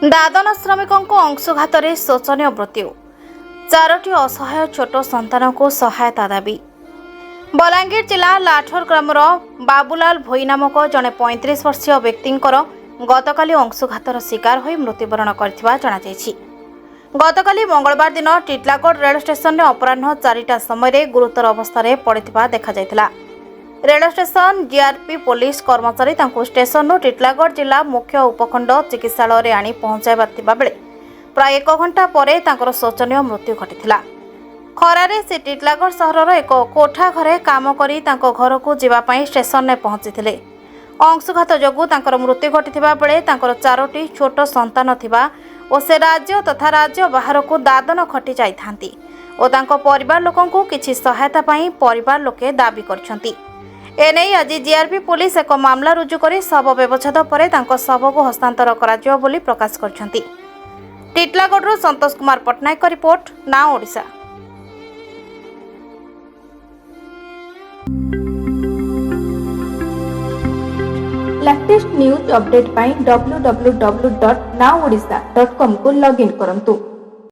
ଦାଦନ ଶ୍ରମିକଙ୍କ ଅଂଶୁଘାତରେ ଶୋଚନୀୟ ମୃତ୍ୟୁ, ଚାରୋଟି ଅସହାୟ ଛୋଟ ସନ୍ତାନଙ୍କୁ ସହାୟତା ଦାବି। ବଲାଙ୍ଗୀର ଜିଲ୍ଲା ଲାଠୋର ଗ୍ରାମର ବାବୁଲାଲ ଭୋଇ ନାମକ ଜଣେ 35 ବର୍ଷୀୟ ବ୍ୟକ୍ତିଙ୍କର ଗତକାଲି ଅଂଶୁଘାତର ଶିକାର ହୋଇ ମୃତ୍ୟୁବରଣ କରିଥିବା ଜଣାଯାଇଛି। ଗତକାଲି ମଙ୍ଗଳବାର ଦିନ ଟିଟଲାଗଡ଼ ରେଳ ଷ୍ଟେସନରେ ଅପରାହ୍ନ 4ଟା ସମୟରେ ଗୁରୁତର ଅବସ୍ଥାରେ ପଡ଼ିଥିବା ଦେଖାଯାଇଥିଲା। ରେଳ ଷ୍ଟେସନ ଜିଆର୍ପି ପୋଲିସ କର୍ମଚାରୀ ତାଙ୍କୁ ଷ୍ଟେସନରୁ ଟିଟଲାଗଡ଼ ଜିଲ୍ଲା ମୁଖ୍ୟ ଉପଖଣ୍ଡ ଚିକିତ୍ସାଳୟରେ ଆଣି ପହଞ୍ଚାଇବା ଥିବାବେଳେ ପ୍ରାୟ ଏକ ଘଣ୍ଟା ପରେ ତାଙ୍କର ଶୋଚନୀୟ ମୃତ୍ୟୁ ଘଟିଥିଲା। ଖରାରେ ସେ ଟିଟଲାଗଡ଼ ସହରର ଏକ କୋଠା ଘରେ କାମ କରି ତାଙ୍କ ଘରକୁ ଯିବା ପାଇଁ ଷ୍ଟେସନରେ ପହଞ୍ଚିଥିଲେ। ଅଂଶୁଘାତ ଯୋଗୁଁ ତାଙ୍କର ମୃତ୍ୟୁ ଘଟିଥିବା ବେଳେ ତାଙ୍କର ଚାରୋଟି ଛୋଟ ସନ୍ତାନ ଥିବା ଓ ସେ ରାଜ୍ୟ ତଥା ରାଜ୍ୟ ବାହାରକୁ ଦାଦନ ଖଟି ଯାଇଥାନ୍ତି ଓ ତାଙ୍କ ପରିବାର ଲୋକଙ୍କୁ କିଛି ସହାୟତା ପାଇଁ ପରିବାର ଲୋକେ ଦାବି କରିଛନ୍ତି। ଏନେଇ ଆଜି ଜିଆର୍ପି ପୋଲିସ ଏକ ମାମଲା ରୁଜୁ କରି ଶବ ବ୍ୟବଚ୍ଛେଦ ପରେ ତାଙ୍କ ଶବକୁ ହସ୍ତାନ୍ତର କରାଯିବ ବୋଲି ପ୍ରକାଶ କରିଛନ୍ତି। ଟିଟଲାଗଡ଼ରୁ ସନ୍ତୋଷ କୁମାର ପଟ୍ଟନାୟକଙ୍କ ରିପୋର୍ଟ, ନାଁ ଓଡ଼ିଶା। ଲାଟେଷ୍ଟ ନ୍ୟୁଜ୍ ଅପଡେଟ୍ ପାଇଁ www.nowodisha.com କୁ ଲଗ୍ଇନ୍ କରନ୍ତୁ।